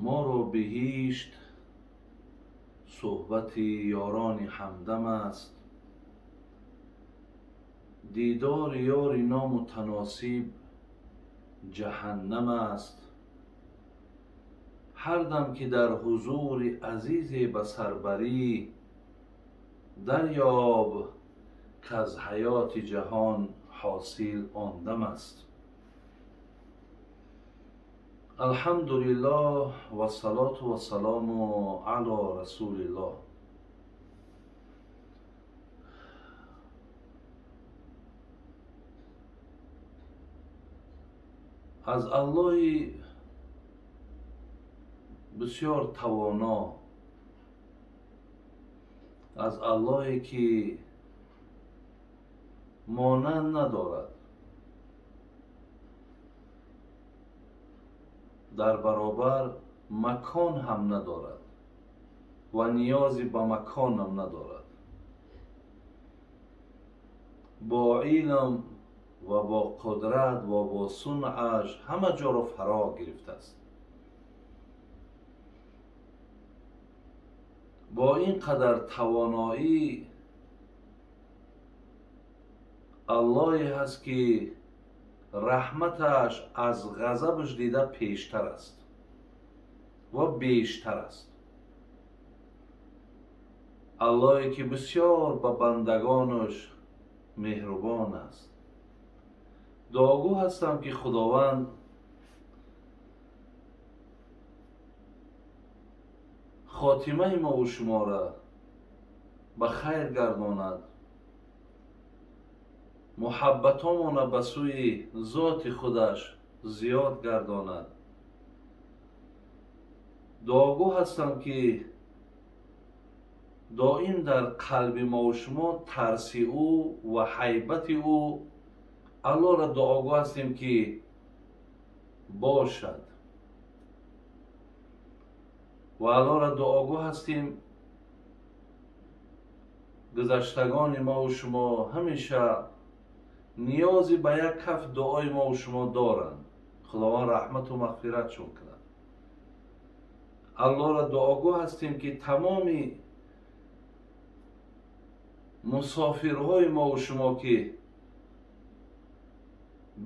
Моро биҳишт суҳбати ёрони ҳамдам аст, дидори ёри номутаносиб ҷаҳаннам аст. Ҳар дам ки дар ҳузури азизе ба сар барӣ, дарёб каз ҳаёти ҷаҳон ҳосил он дам аст. Алҳамдулиллоҳ вассалоту вассалому ало расулиллоҳ. Аз Аллоҳи бисёр тавоно, аз Аллоҳе ки монанд надорад, дар баробар макон ҳам надорад ва ниёзе ба маконам надорад, бо илм ва бо қудрат ва бо сунъаш ҳама ҷоро фаро гирифтааст. Бо ин қадар тавоноӣ Аллоҳе ҳаст ки раҳматаш аз ғазабаш дида пештар аст ва бештар аст. Аллоҳе ки бисёр ба бандагонаш меҳрубон аст. Дуогӯ ҳастам ки Худованд хотимаи мову шуморо ба хайр гардонад, муҳаббатомона ба сӯи зоти худаш зиёд гардонад. Дуогӯ ҳастам ки доим дар қалби мову шумо тарси ӯ ва ҳайбати ӯ, Аллоҳро дуогӯ ҳастем ки бошад ва Аллоҳро дуогӯ ҳастем гузаштагони мову шумо ҳамеша ниёзе ба як каф дуои мову шумо доранд. Худованд раҳмату мағфиратшон кунад. Аллоҳро дуогӯ ҳастем ки тамоми мусофирҳои мову шумо ки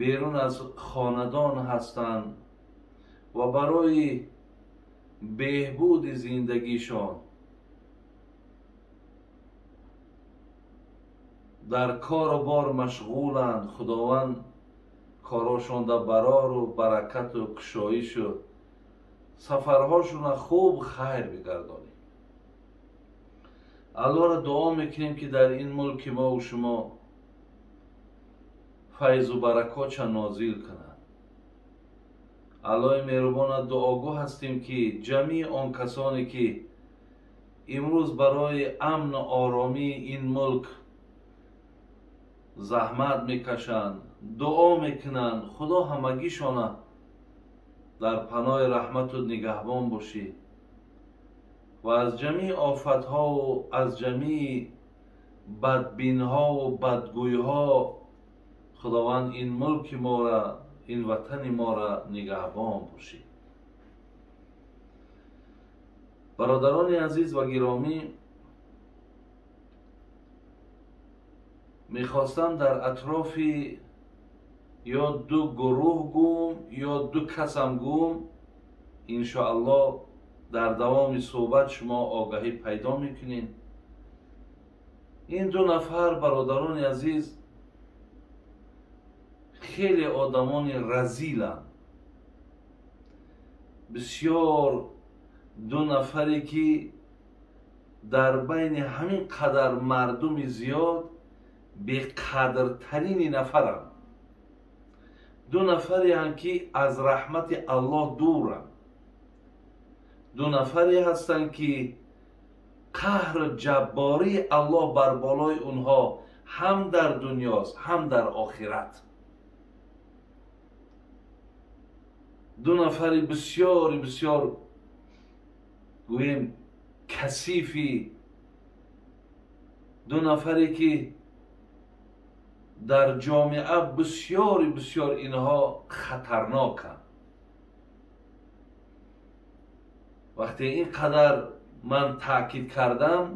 берун аз хонадон ҳастанд ва барои беҳбуди зиндагишон дар кору бор машғуланд, Худованд корошонда барору баракату кушоишу сафарҳошона хуб хайр бигардонем. Аллоҳро дуо мекунем ки дар ин мулки мову шумо файзу баракотша нозил кунад. Аллоҳи меҳрубона дуогӯ ҳастем ки ҷамъи он касоне ки имрӯз барои амну оромии ин мулк заҳмат мекашанд, дуо мекунанд, Худо ҳамагишона дар паноҳи раҳмату нигаҳбон бошӣ ва аз ҷамъи офатҳову аз ҷамъи бадбинҳову бадгӯйҳо Худованд ин мулки моро, ин ватани моро нигаҳбон бошӣ. Бародарони азиз ва гиромӣ, мехостам дар атрофи ё ду гурӯҳ гӯм ё ду касам гӯм. Иншоаллоҳ дар давоми суҳбат шумо огаҳӣ пайдо мекунед. Ин ду нафар бародарони азиз хеле одамони разиланд, бисёр ду нафаре ки дар байни ҳамин қадар мардуми зиёд беқадртарини нафаранд. Ду нафареанд ки аз раҳмати Аллоҳ дуранд. Ду нафаре ҳастанд ки қаҳру ҷаббории Аллоҳ бар болои онҳо ҳам дар дунёст, ҳам дар охират. Ду нафари бисёри бисёр гӯем касифи, ду нафаре ки дар ҷомеа бисёри бисёр инҳо хатарноканд. Вақте ин қадар ман таъкид кардам,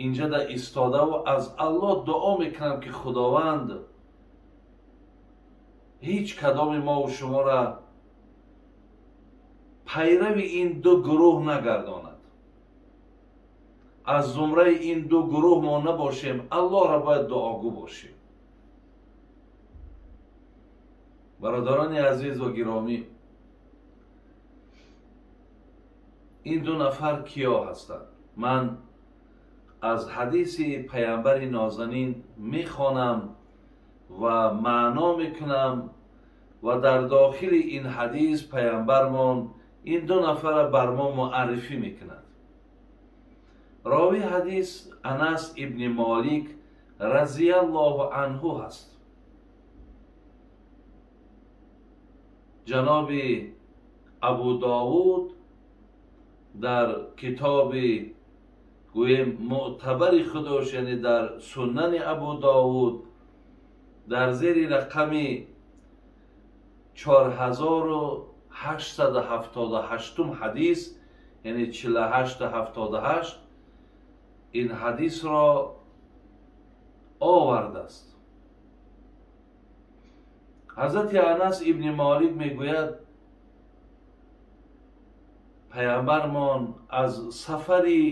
инҷа да истодаву аз Аллоҳ дуо мекунам, ки Худованд ҳеҷ кадоми мову шуморо пайрави ин ду гурӯҳ нагардонад, аз зумраи ин ду гурӯҳ мо набошем. Аллоҳро бояд дуогӯ бошем. Бародарони азиз ва гиромӣ, ин ду нафар киё ҳастанд? Ман аз ҳадиси паямбари нозанин мехонам ва маъно мекунам ва дар дохили ин ҳадис паямбармон ин ду нафарро бар мо муаррифӣ мекунад. Ровии ҳадис Анас ибни Молик разияллоҳу анҳу ҳаст. Ҷаноби Абу Довуд дар китоби гӯем мӯътабари худош, яъне дар Сунани Абу Довуд, дар зери рақами 4878 ҳадис, яъне 4878, ин ҳадисро овардааст. Ҳазрати Анас ибни Молик мегӯяд, паямбармон аз сафари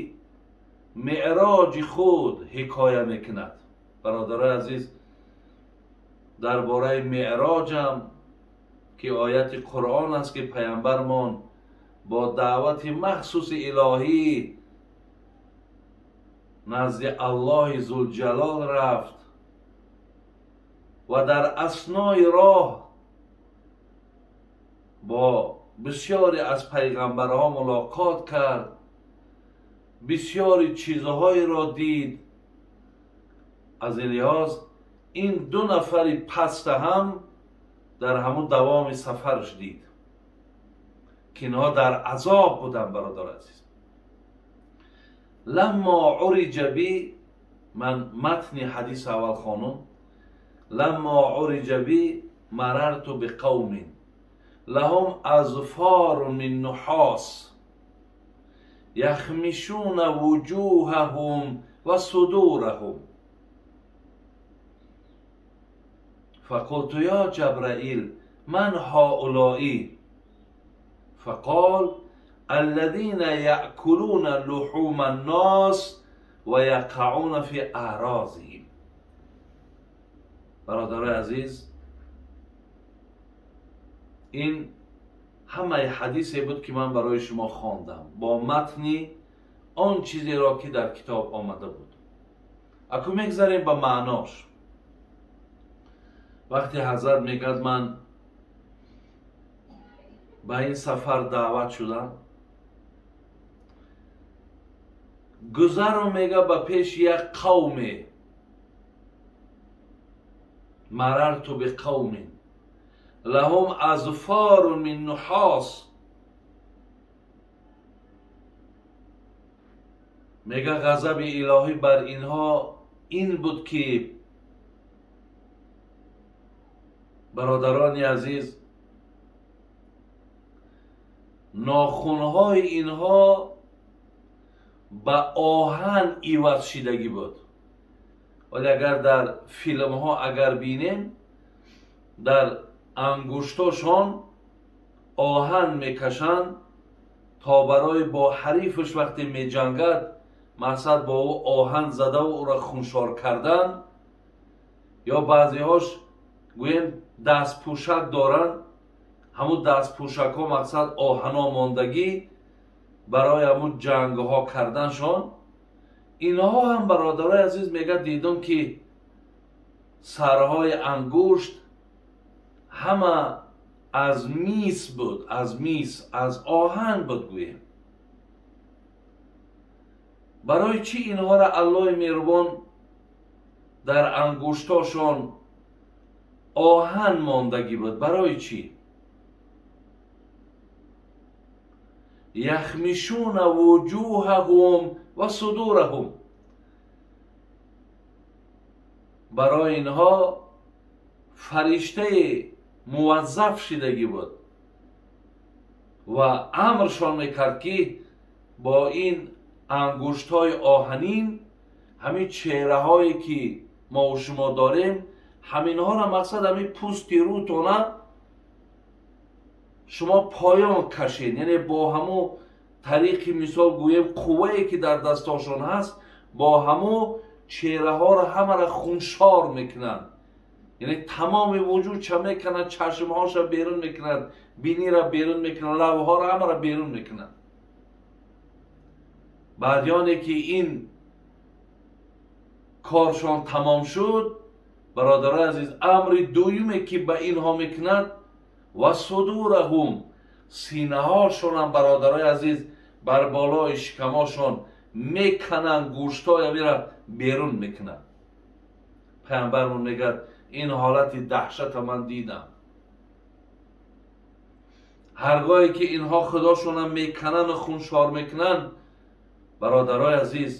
меъроҷи худ ҳикоя мекунад. Бародарои азиз, дар бораи меъроҷам ки ояти Қуръон аст, ки паямбармон бо даъвати махсуси илоҳӣ назди Аллоҳи Зулҷалол рафт ва дар аснои роҳ бо бисёре аз пайғамбарҳо мулоқот кард, бисёри чизҳоеро дид. Аз ин лиҳоз ин ду нафари паста ҳам дар ҳамун давоми сафарш дид, ки инҳо дар азоб буданд. Бародар азиз, ламмо уриҷа би, ман матни ҳадис аввал хонум. Ламмо уриҷа би марарту биқавмин лаҳум азфору мин нуҳос яхмишуна вуҷуҳаҳум ва судураҳум. Фақулту ё Ҷабраил, ман ҳаулои? Фақол аллазина яъкулуна луҳума ннос ва яқаъуна фи аърозиҳим. Бародарои азиз, ин ҳамаи ҳадисе буд, ки ман барои шумо хондам бо матни он чизеро, ки дар китоб омада буд. Аку мегзарем ба маънош. Вақте ҳазрат мегӯяд, ман ба ин сафар даъват шудам, гузарро мега ба пеши як қавме, марарту биқавмин лаҳум азфору мин нуҳос. Мега ғазаби илоҳӣ бар инҳо ин буд, ки бародарони азиз, нохунҳои инҳо ба оҳан иваз шидагӣ буд. Вале агар дар филмҳо агар бинем, дар ангуштошон оҳан мекашанд, то барои бо ҳарифаш вақте меҷангад, мақсад бо ӯ оҳан задаву ӯро хуншор кардан, ё баъзеҳош гӯем дастпӯшак доранд, ҳамун дастпӯшакҳо мақсад оҳано мондагӣ барои ҳамун ҷангҳо карданшон. Инҳо ҳам, бародарои азиз, мегӯяд, дидум, ки сарҳои ангушт ҳама аз мис буд, аз мис, аз оҳан буд гӯем. Барои чӣ инҳоро Аллоҳи меҳрубон дар ангуштошон оҳан мондагӣ буд? Барои чӣ? Яхмишуна вуҷуҳаҳум ва судураҳум. Барои инҳо фариштаи муваззаф шидагӣ буд. Ва амршон мекард, ки бо ин ангуштҳои оҳанин ҳамин чеҳраҳое ки мо шумо дорем, ҳаминҳоро мақсад ҳамин пӯсти рӯтона шумо поён кашед. Яъне бо ҳамун тариқи мисол гӯем қуввае ки дар дастошон ҳаст, бо ҳамун чеҳраҳоро ҳамаро хуншор мекунанд. Яъне тамоми вуҷудша мекунанд, чашмҳоша берун мекунанд, бинира берун мекунанд, лабҳоро ҳамаро берун мекунанд. Баъд ки ин коршон тамом шуд, бародарои азиз, амри дуюме ки ба инҳо мекунад, ва судураҳум, синаҳошонам бародарои азиз бар болои шикамошон мекананд, гӯштҳоя мера берун мекунанд. Пайғамбармон мегӯяд ин ҳолати даҳшата ман дидам. Ҳаргоҳе ки инҳо худошонам мекананд ва хуншор мекунанд, бародарои азиз,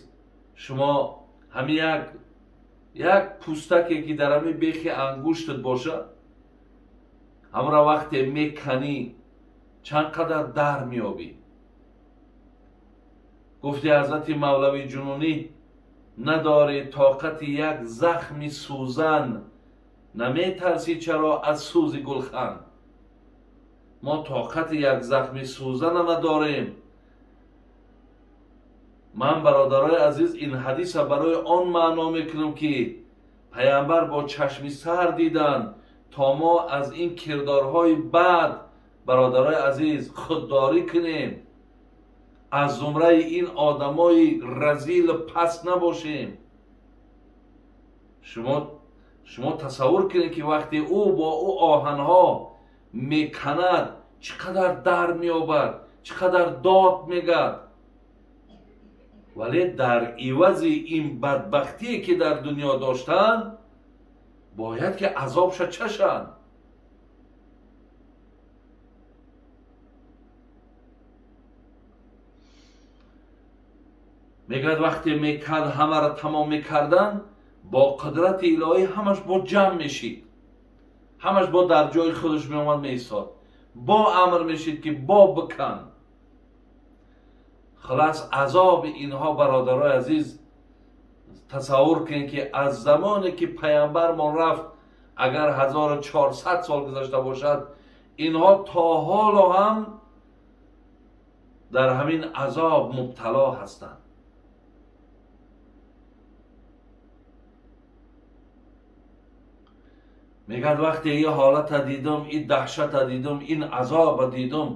шумо ҳамин як пӯстаке ки дар ҳамин бехи ангуштат бошад, ҳамра вақте меканӣ чанд қадар дар меёбӣ. Гуфти ҳазрати Мавлави Ҷунунӣ, надорӣ тоқати як захми сӯзан, наметарсӣ чаро аз сӯзи гулхан. Мо тоқати як захми сӯзана надорем. Ман бародарои азиз ин ҳадиса барои он маъно мекунам, ки пайғамбар бо чашми сар диданд, то мо аз ин кирдорҳои бад бародарои азиз худдорӣ кунем, аз зумраи ин одамои разил паст набошем. Шумо тасаввур кунед, ки вақте ӯ бо ӯ оҳанҳо меканад, чӣ қадар дар меёбад, чӣ қадар дод мегад. Вале дар ивази ин бадбахтие ки дар дунё доштанд, бояд ки азобша чашанд. Мегӯяд вақте мекард, ҳамаро тамом мекарданд, бо қудрати илоҳӣ ҳамаш бо ҷамъ мешид, ҳамаш бо дар ҷои худаш меомад меистод, бо амр мешид ки бо бикан. Хулас азоби инҳо бародарои азиз, тасаввур кунед ки аз замоне ки пайғамбармон рафт, агар 1400 сол гузашта бошад, инҳо то ҳоло ҳам дар ҳамин азоб мубтало ҳастанд. Мегӯяд вақте ин ҳолата дидам, ин даҳшата дидам, ин азоба дидам,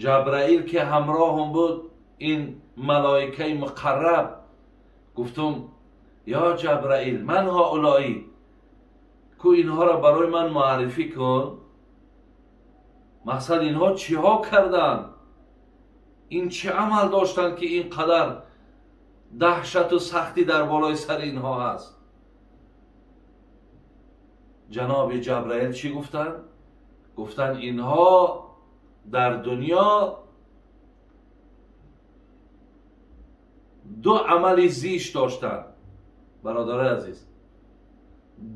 Ҷабраил ки ҳамроҳам буд, ин малоикаи муқарраб, гуфтам ё Ҷабраил, ман ҳаулои, ку инҳоро барои ман муаррифӣ кун. Мақсад инҳо чиҳо карданд, ин чӣ амал доштанд ки ин қадар даҳшату сахтӣ дар болои сари инҳо ҳаст. Ҷаноби Ҷабраил чӣ гуфтанд? Гуфтанд инҳо дар дунё ду амали зишт доштанд. Бародарои азиз,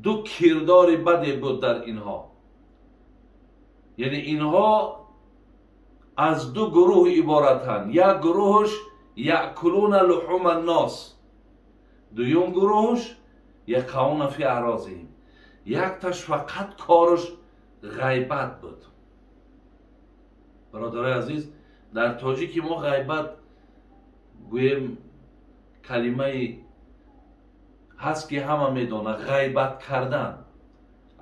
ду кирдори баде буд дар инҳо. Яъне инҳо аз ду гурӯҳ иборатанд. Як гурӯҳш яъкулуна луҳума ннос, дуюм гурӯҳш яқауна фи аърозиҳим. Якташ фақат корш ғайбат буд. Бародарои азиз, дар тоҷики мо ғайбат гӯем калимаи ҳаст ки ҳама медонад, ғайбат кардан.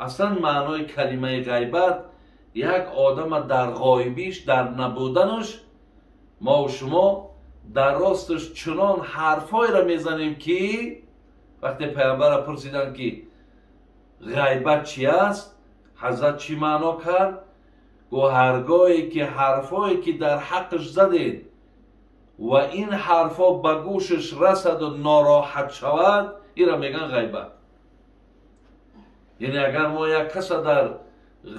Аслан маънои калимаи ғайбат як одама дар ғоибиш, дар набуданаш мо шумо дар росташ чунон ҳарфҳоеро мезанем, ки вақте пайғамбарро пурсиданд ки ғайбат чи аст, ҳазрат чӣ маъно кард? Гӯ ҳаргоҳе ки ҳарфҳое ки дар ҳаққаш задед ва ин ҳарфҳо ба гӯшаш расаду нороҳат шавад, инро мегӯянд ғайбат. Яъне агар мо як каса дар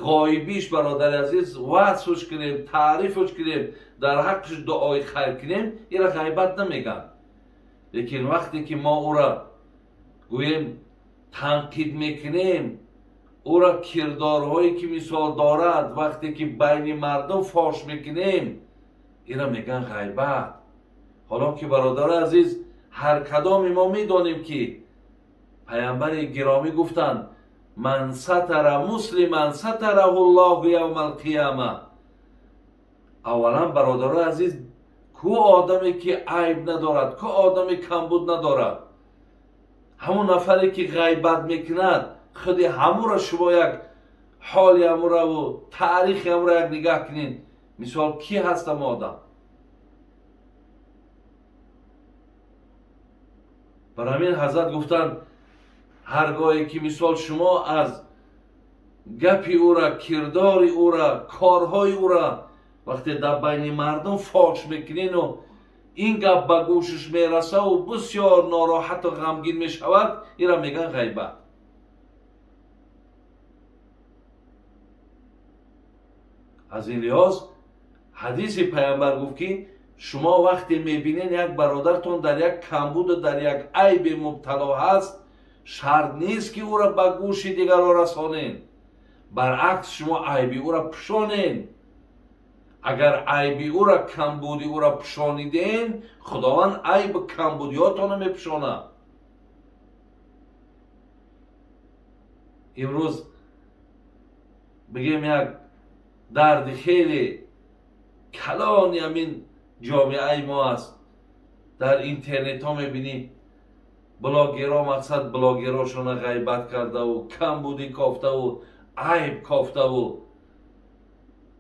ғоибиш бародари азиз васфш кунем, таърифш кунем, дар ҳаққаш дуои хайр кунем, инро ғайбат намегӯянд. Лекин вақте ки мо ӯро гӯем танқид мекунем, ӯра кирдорҳое ки мисол дорад, вақте ки байни мардум фош мекунем, ира меган ғайбат. Ҳоло ки бародари азиз, ҳар кадоми мо медонем ки паямбари гиромӣ гуфтанд: ман сатара муслиман сатараҳу ллоҳу явма алқияма. Аввалан бародари азиз, ку одаме ки айб надорад, ку одаме камбуд надорад, ҳамон нафаре ки ғайбат мекунад, худи ҳамура шумо як ҳоли ҳамураву таърихи ҳамура як нигаҳ кунед. Мисол ки ҳаст ҳамон одам? Бар ҳамин ҳазрат гуфтанд: ҳаргоҳе ки мисол шумо аз гапи ӯра, кирдори ӯра, корҳои ӯра вақте дар байни мардум фош мекунену ин гап ба гӯшаш мерасаву бисёр нороҳату ғамгин мешавад, ира меган ғайбат. Аз ин лиҳоз ҳадиси паямбар гуфт ки шумо вақте мебинед як бародартон дар як камбуду дар як айбе мубтало ҳаст, шарт нест ки ӯра ба гӯши дигарро расонед, баръакс шумо айби ӯра пӯшонед. Агар айби ӯра, камбуди ӯра пӯшониден, Худованд айб камбудиётонро мепӯшонад. Имрӯз бигем як дарди хеле калони ҳамин ҷомеаи мо аст. Дар интернетҳо мебинӣ блогерҳо, мақсад блогерҳошона ғайбат кардаву камбудӣ кофтаву айб кофтаву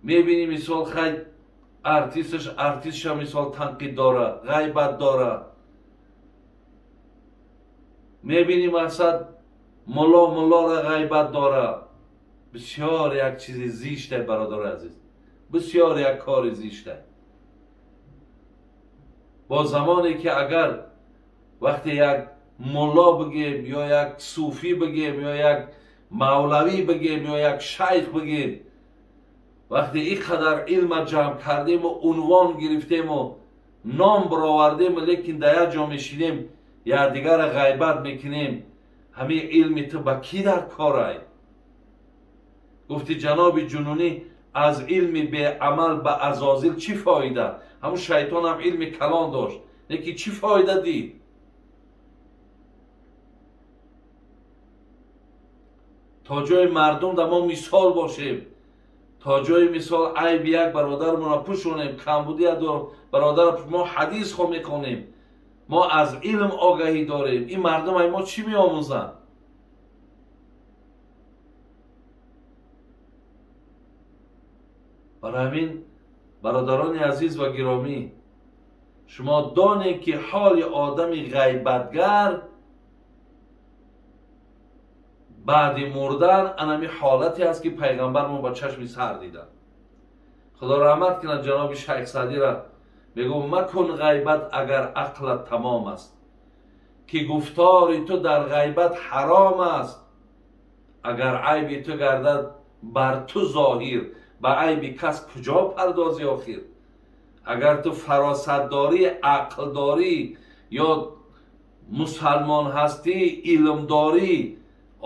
мебинӣ мисол хай артисташ артистша мисол танқид дора, ғайбат дора. Мебинӣ мақсад мулло муллора ғайбат дора. Бисёр як чизи зиште бародари азиз, бисёр як кори зиште. Бо замоне ки агар вақте як мулло бигем ё як суфӣ бигем ё як мавлавӣ бигем ё як шайх бигем, вақте ин қадар илма ҷамъ кардему унвон гирифтему ном баровардему, лекин дар як ҷо мешинем якдигарро ғайбат мекунем, ҳамин илми ту ба кӣ дар корай? Гуфти ҷаноби ҷунунӣ: аз илми беамал ба азозил чӣ фоида? Ҳамун шайтонам илми калон дошт, лекин чӣ фоида дид? То ҷои мардум да мо мисол бошем, то ҷои мисол айби як бародармонро пӯшонем, камбуди як бародарро мо ҳадис хо мехонем, мо аз илм огаҳӣ дорем, ин мардум ай мо чӣ меомӯзанд? Барои ҳамин бародарони азиз ва гиромӣ, шумо донед ки ҳоли одами ғайбатгар баъди мурдан анами ҳолате аст ки пайғамбармон ба чашми сар диданд. Худо раҳмат кунад ҷаноби шайх Саъдира, мегӯ: макун ғайбат агар ақлат тамом аст, ки гуфтори ту дар ғайбат ҳаром аст. Агар айби ту гардад бар ту зоҳир, ба айби кас куҷо пардозӣ охир? Агар ту фаросатдорӣ, ақлдорӣ ё мусалмон ҳастӣ, илмдорӣ,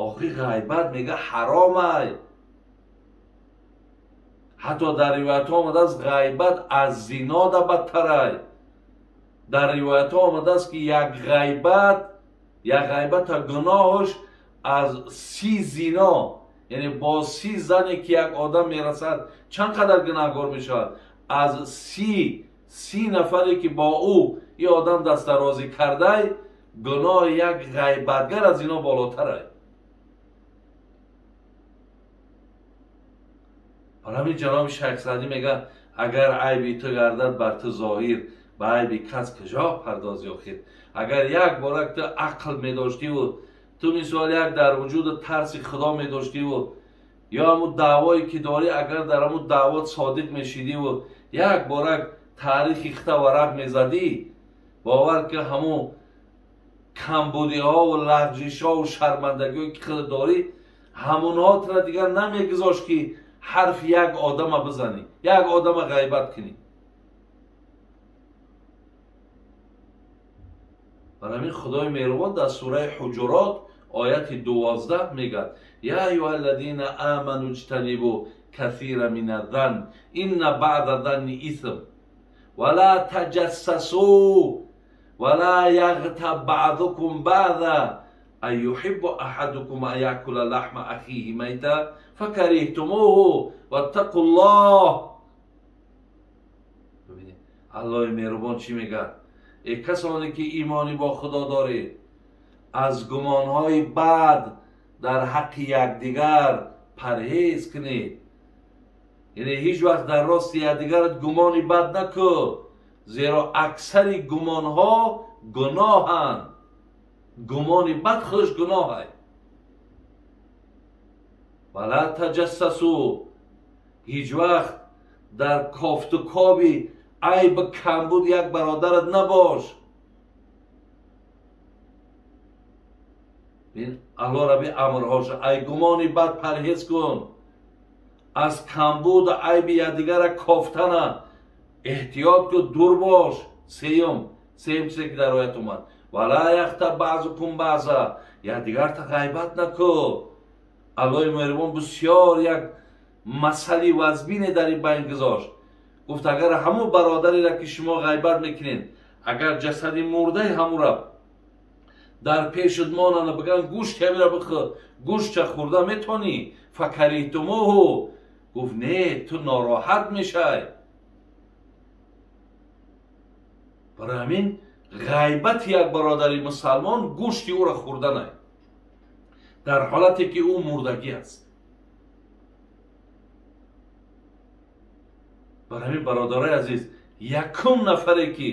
охир ғайбат мега ҳаромай. Ҳатто дар ривоятҳо омадааст ғайбат аз зино да бадтарай. Дар ривоятҳо омадааст ки як ғайбата гуноҳаш аз 30 зино, яъне бо 30 зане ки як одам мерасад чанд қадар гунаҳгор мешавад? Аз 30 нафаре ки бо ӯ ин одам дастдарозӣ кардай, гуноҳи як ғайбатгар аз ино болотарай. Барои ҳамин ҷаноби шайх Саъдӣ мегӯяд: агар айби ту гардад бар ту зоҳир, ба айби кас куҷо пардозӣ охир? Агар як борак ту ақл медоштиву ту мисол як дар вуҷуди тарси Худо медоштиву ё ҳамун даъвое ки дорӣ, агар дар ҳамун даъвот содиқ мешидиву як борак таърихи хита варақ мезадӣ, бовар ки ҳамун камбудиҳову лағжишҳову шармандагиҳое ки худ дорӣ, ҳамунҳо тура дигар намегузошт ки ҳарфи як одама бизанӣ, як одама ғайбат кунӣ. Барои ҳамин Худои меҳрубон дар сураи Ҳуҷурот Ояти 12 мегӯяд: Я айюҳаллазина аману иҷтанибу касира миназ-занн инна баъза занни исм ва ла таҷассасу ва ла яғтаб баъзукум баъза ан юҳиббу аҳадукум ан яъкула лаҳма ахиҳи майта факариҳтумуҳу ваттақуллоҳ. Бибинед, Аллоҳи меҳрубон чӣ мегӯяд? Эй касоне ки имони бо Худо доред, аз гумонҳои бад дар ҳаққи якдигар парҳез кунед. Яъне ҳеҷ вақт дар рости якдигарат гумони бад накун, зеро аксари гумонҳо гуноҳанд. Гумони бад худаш гуноҳ аст. Вала таҷассасу, ҳеҷ вақт дар кофту коби айб камбуд як бародарат набош. Аллоҳ раби амрҳоша: ай гумони бад парҳез кун, аз камбуд айби якдигара кофтана эҳтиёт кун, дур бош. Сеюм чизе ки дар оят омад: вала яхтаб баъзукум баъза, якдигарта ғайбат накун. Аллоҳи меҳрубон бисёр як масъали вазбине дар ин байн гузошт. Гуфт: агар ҳамун бародареро ки шумо ғайбат мекунед, агар ҷасади мурдаи ҳамура дар пешат монанд, бигӯянд гӯшт ҳамира бихӯр, гӯштча хӯрда метавонӣ? Факариҳтумуҳу, гуфт: не, ту нороҳат мешай. Барои ҳамин ғайбати як бародари мусалмон гӯшти ӯро хӯрданай, дар ҳолате ки ӯ мурдагӣ аст. Барои ҳамин бародарои азиз, якум нафаре ки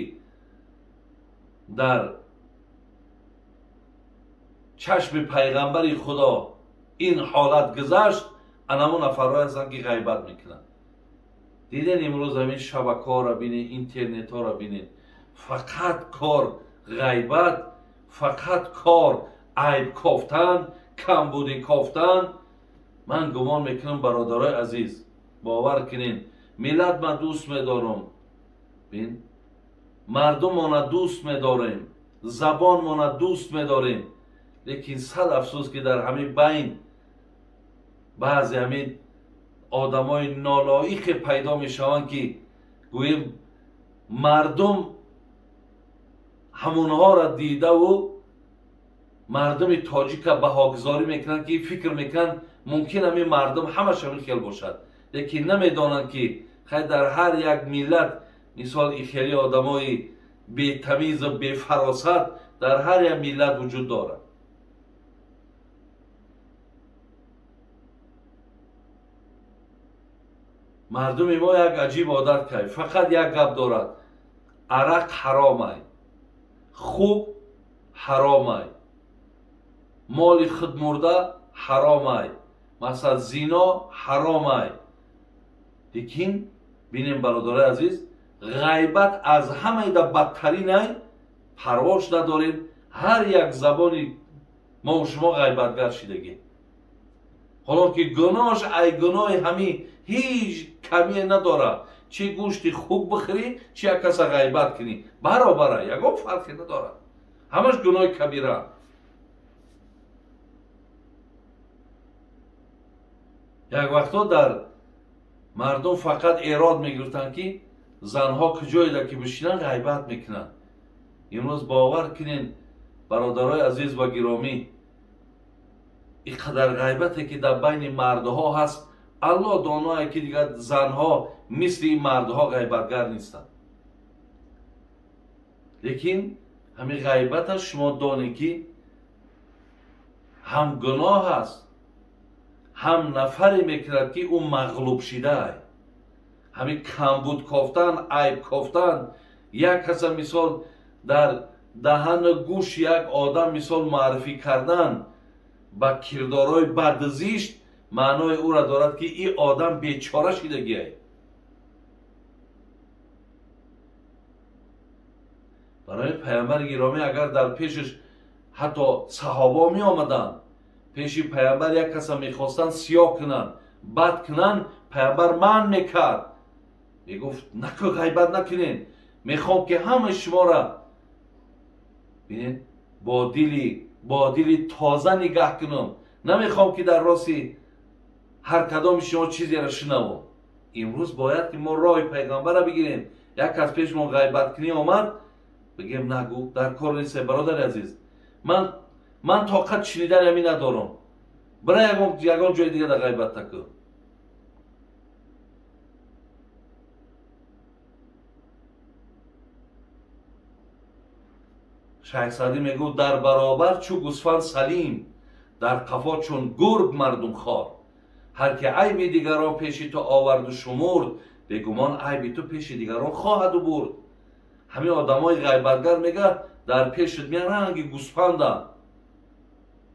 дар чашми пайғамбари Худо ин ҳолат гузашт, анамон нафарҳое ҳастанд ки ғайбат мекунанд. Диден имрӯз ҳамин шабакаҳоро бинед, интернетҳоро бинед, фақат кор ғайбат, фақат кор айб кофтан, камбудӣ кофтан. Ман гумон мекунам бародарои азиз, бовар кунед, миллат ман дӯст медорам, бин, мардумона дӯст медорем, забонмона дӯст медорем, лекин сад афсӯс ки дар ҳамин байн баъзе ҳамин одамои нолоиқе пайдо мешаванд ки гӯем мардум ҳамонҳоро дидаву мардуми тоҷика баҳогузорӣ мекунанд, ки фикр мекунанд мумкин ҳамин мардум ҳамаш ҳамин хел бошад, лекин намедонанд ки хай дар ҳар як миллат мисол и хели одамои бетамизу бефаросат дар ҳар як миллат вуҷуд дорад. Мардуми мо як аҷиб одат кард, фақат як гап дорад: арақ ҳаромай, хуб ҳаромай, моли худмурда ҳаромай, масалан зино ҳаромай. Лекин бинем бародарои азиз, ғайбат аз ҳамаида бадтаринай, парвош надорем. Ҳар як забони мо шумо ғайбатгар шидагӣ, ҳоло ки гуноҳш ай гуноҳи ҳамин ҳеҷ камие надорад. Чӣ гӯшти хук бихӯрӣ, чӣ як каса ғайбат кунӣ, баробара, ягон фарқе надорад, ҳамаш гуноҳи кабира. Як вақтҳо дар мардум фақат эрод мегирифтанд ки занҳо куҷоеда ки бишинанд ғайбат мекунанд. Имрӯз бовар кунед бародарои азиз ва гиромӣ, ин қадар ғайбате ки дар байни мардҳо ҳаст, Аллоҳ доное ки дигар занҳо мисли ин мардҳо ғайбатгар нестанд. Лекин ҳамин ғайбата шумо донед ки ҳам гуноҳ аст, ҳам нафаре мекунад ки ӯ мағлуб шидаай. Ҳамин камбуд кофтан, айб кофтан, як каса мисол дар даҳану гӯши як одам мисол муаррифӣ кардан ба кирдорҳои бадзишт, маънои ӯра дорад ки ин одам бечора шидагиай. Барои пайғамбари гиромӣ агар дар пешаш ҳатто саҳобо меомаданд, пеши пайғамбар як каса мехостанд сиёҳ кунанд, бад кунанд, пайғамбар манъ мекард, мегуфт: наку ғайбат накунед, мехоҳам ки ҳамаи шуморо бинед бо дили бо дили тоза нигаҳ кунам. Намехоҳам ки дар рости ҳар кадоми шумо чизеро шунавам. Имрӯз бояд ки мо роҳи пайғамбарро бигирем. Як кас пеш мо ғайбаткунӣ омад, бигем нагӯ, дар кор нест, бародари азиз. Ман тоқат шунидани ҳамин надорам. Бира ягон ҷои дига дар ғайбат накун. Шайх Саъдӣ мегӯфт: дар баробар чу гусфанд салим, дар қафо чун гург мардумхор. Ҳар ки айби дигарон пеши ту оварду шумурд, бегумон айби ту пеши дигарон хоҳаду бурд. Ҳамин одамои ғайбатгар мега дар пешит меян ранги гусфанда,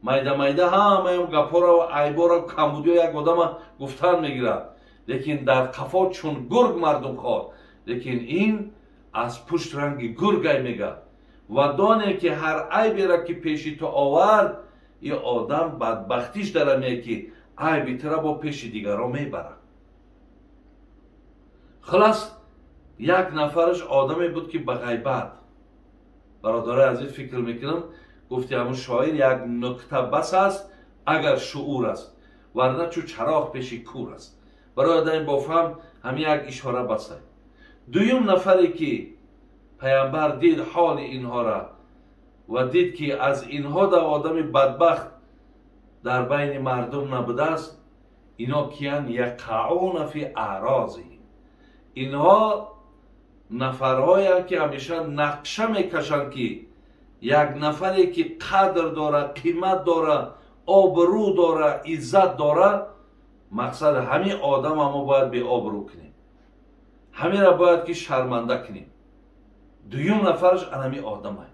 майда майда ҳамаям гапҳоро, айборо, камбудиё як одама гуфтан мегирад, лекин дар қафо чун гург мардумхор. Лекин ин аз пушт ранги гургай мега. Ва доне ки ҳар айберо ки пеши ту овард, ин одам бадбахтиш дарамеяд ки айби тура бо пеши дигарон мебарад. Хулас, як нафараш одаме буд ки ба ғайбат. Бародарои азиз, фикр мекунам, гуфти ҳамун шоир, як нукта бас аст агар шуур аст, варна чу чароғ пеши кур аст. Барои одами бофаҳм ҳамин як ишора бас аст. Дуюм нафаре ки пайғамбар дид ҳоли инҳоро ва дид ки аз инҳо да одами бадбахт дар байни мардум набудааст, ино киян? Яқауна фи аърозиҳим. Инҳо нафарҳоянд ки ҳамеша нақша мекашанд ки як нафаре ки қадр дора, қимат дора, обрӯ дора, иззат дора, мақсад ҳамин одама мо бояд беобрӯ кунем, ҳаминро бояд ки шарманда кунем. Дуюм нафараш анами одамай.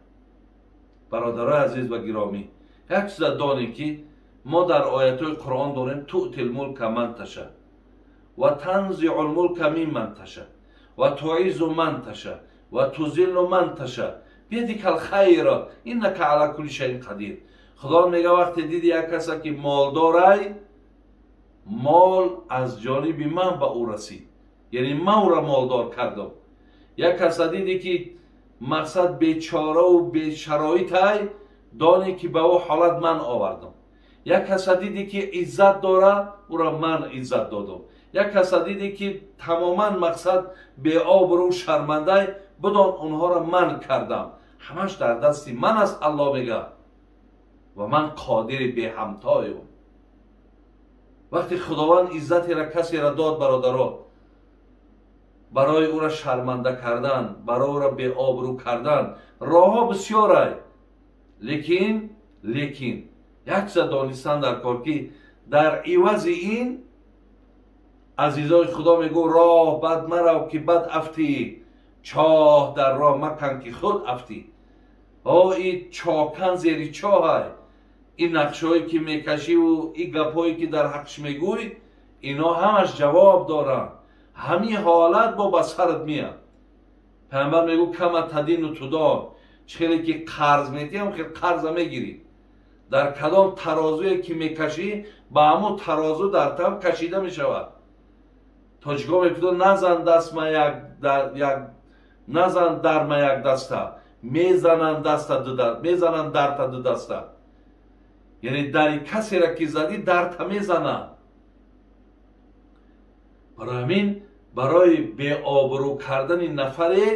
Бародарои азиз ва гиромӣ, як чиза донем ки мо дар оятҳои Қуръон дорем: туътил мулка ман таша ва танзиъул мулка мимман таша ва туизу ман таша ва тузиллу ман таша биядикал хайра иннака ала кулли шайин қадир. Худо мега вақте диди як каса ки молдорай, мол аз ҷониби ман ба ӯ расид, яъне ман ӯро молдор кардам. Як каса диди ки мақсад бечораву бешароитай, доне ки ба ӯ ҳолат ман овардам. Як каса диди ки иззат дора, ӯро ман иззат додам. Як каса диди ки тамоман мақсад беобрӯ шармандай, бидон онҳоро ман кардам. Ҳамаш дар дасти ман аст, Аллоҳ мега, ва ман қодири беҳамтоем. Вақте Худованд иззатеро касеро дод, бародаро, барои ӯро шарманда кардан, барои ӯро беобрӯ кардан роҳҳо бисёрай, лекин як чиза донистан дар кор ки дар ивази ин азизои Худо мегӯ: роҳ бад марав ки бад афтӣ, чоҳ дар роҳ макан ки худ афтӣ. О, и чокан зери чоҳай, ин нақшҳое ки мекашиву ин гапҳое ки дар ҳақш мегӯй, ино ҳамаш ҷавоб доранд. Ҳамин ҳолат бо ба сарат меяд. Пайғамбар мегӯ: кама тадину тудон, чӣ хеле ки қарз метиҳам, хел қарза мегирӣ. Дар кадом тарозуе ки мекашӣ, ба ҳамун тарозу дар там кашида мешавад. Тоҷикҳо мегӯянд: назан дастма як, назан дарма як даста, мезананд даста ду даста, мезананд дарта ду даста. Яъне дари касеро ки задӣ, дарта мезананд. Барои ҳамин, барои беобрӯ кардани нафаре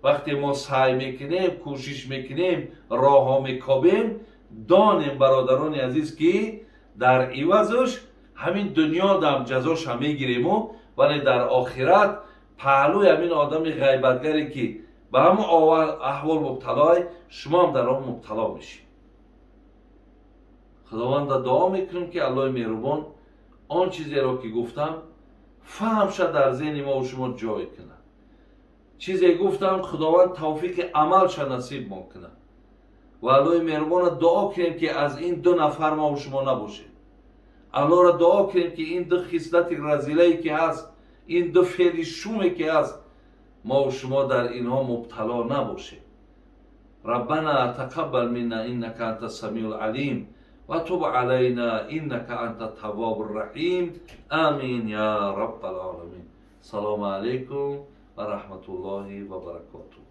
вақте мо саъй мекунем, кӯшиш мекунем, роҳҳо мекобем, донем бародарони азиз ки дар ивазаш ҳамин дунё дам ҷазоша мегириму, вале дар охират паҳлӯи ҳамин одами ғайбатгаре ки ба ҳамон аҳвол мубталой, шумоам дар он мубтало мешед. Худованда дуо мекунем ки Аллоҳи меҳрубон он чизеро ки гуфтам фаҳмша дар зеҳни мо шумо ҷой кунад. Чизе гуфтам Худованд тавфиқи амалша насиб мо кунад. Ва Аллоҳи меҳрубонро дуо кунем ки аз ин ду нафар мо шумо набошем. Аллоҳро дуо кунем ки ин ду хислати разилае ки ҳаст, ин ду феъли шуме ки ҳаст, мо шумо дар инҳо мубтало набошем. Раббана тақаббал минна иннака анта самиул алим ва туб алайна иннака анта таввабур раҳим. Амин я раббал оламин. Салому алайкум ва раҳматуллоҳи ва баракотуҳ.